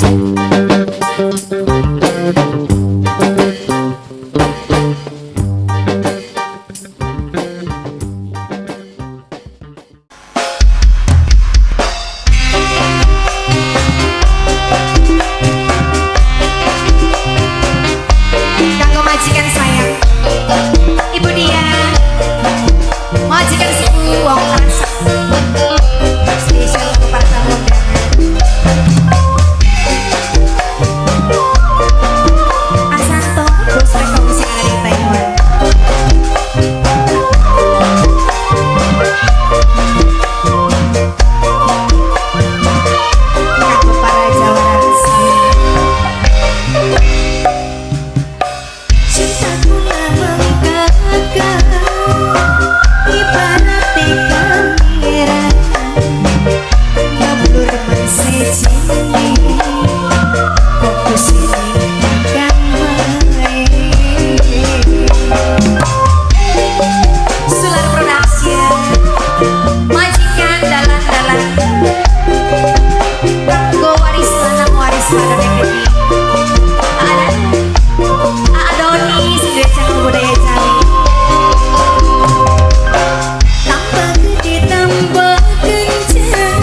Kanggo majikan sayang, Ibu Dia, majikan sepuh wong rasa. Spesial untuk para tamu undangan. Asanto, bos rekom sing ada di Taiwan. Kanggo para jawara sayang. Cintaku mengkakak ibarat kamera ngeblur mensejini fokus ini akan main. Sular Production, majikan dalan-dalan kanggo waris lanang waris wadon yang gede. Ada Adoni sing duwe channel budaya Jawi. Tambah gede tambah kenceng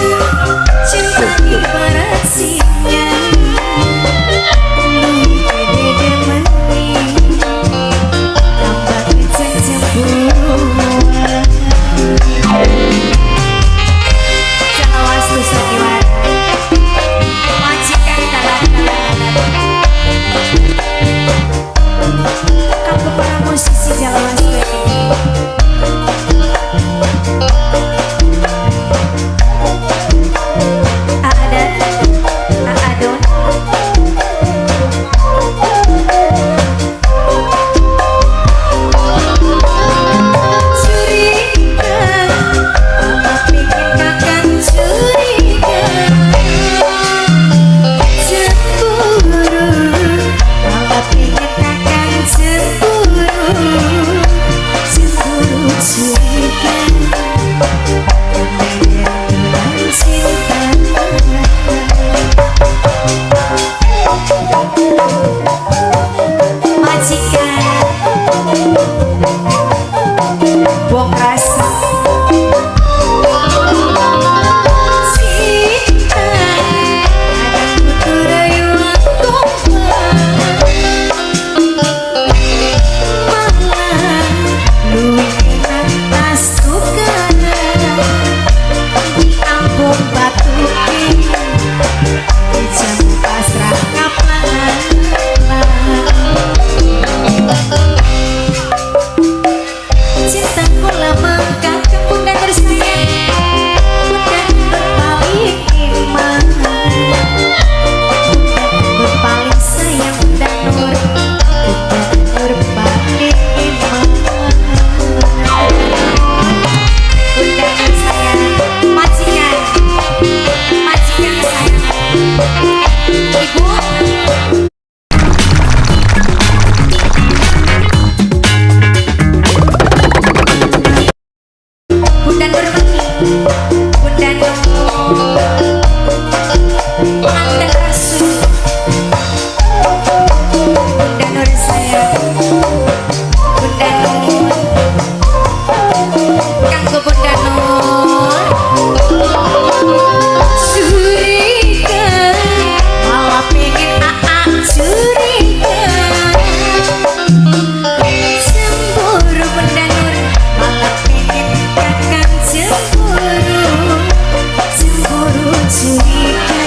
cinta ibarat singa. Luwih gede meni tambah kenceng cemburuan. Jalawas Sandiwara, majikan dalan-dalan. Kanggo para musisi Jalawas ini. Ada Adon. Curiga, mama pikir kakak curiga. Cemburu, mama pikir kakak cemburu. Cemburu curiga, dan cinta. Majikan wong rasa. Cinta kadang kudu rayuan gombal. Malah luwih enak tas tukaran. Diambung batuke, dijamu pasrah ngaplang. Cintaku lama kakak bunda tersayang, bunda berpaling iman, bunda berpaling sayang, bunda nur, bunda berpaling iman. Bunda nur sayang, majikan, majikan sayang, ibu. Bunda Nur Meni, Bunda Nur Anda Rasul, Bunda Nur sayang, Bunda Nur, kanggo Bunda Nur. Curiga, malah pengen aa curiga. Cemburu Bunda Nur, malah pengen kakak cemburu. Cemburu curiga.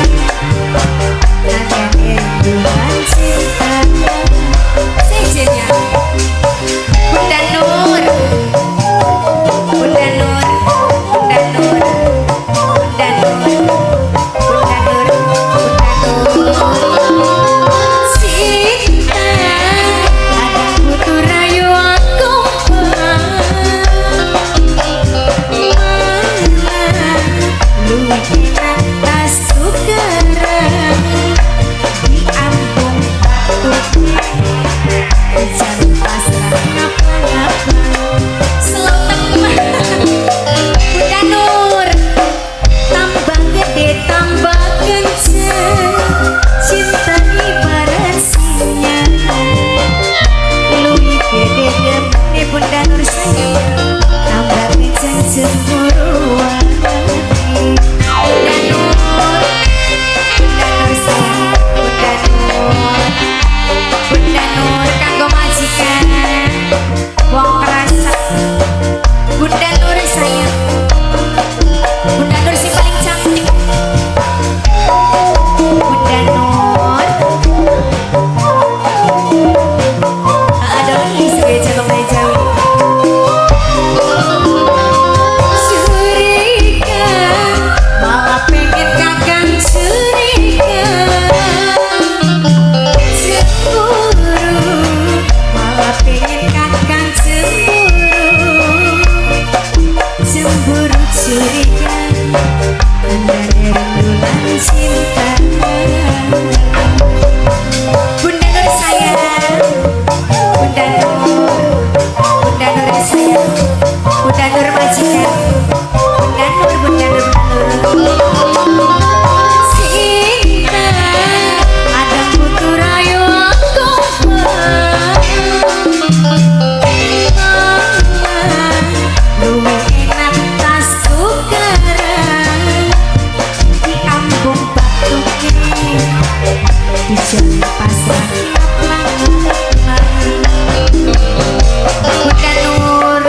Dijaluk pasrah ngaplang. Bunda Nur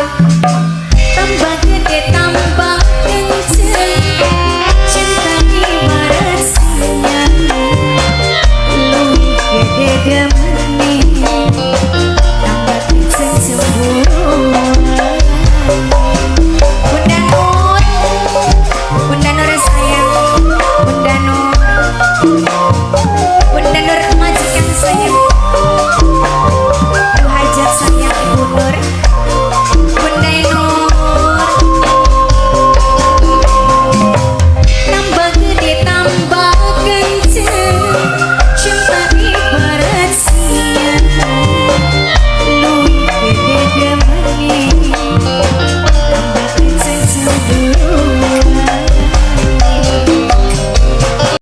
tambah gede tambah kenceng, cinta ibarat sinyal, luwih gede demen.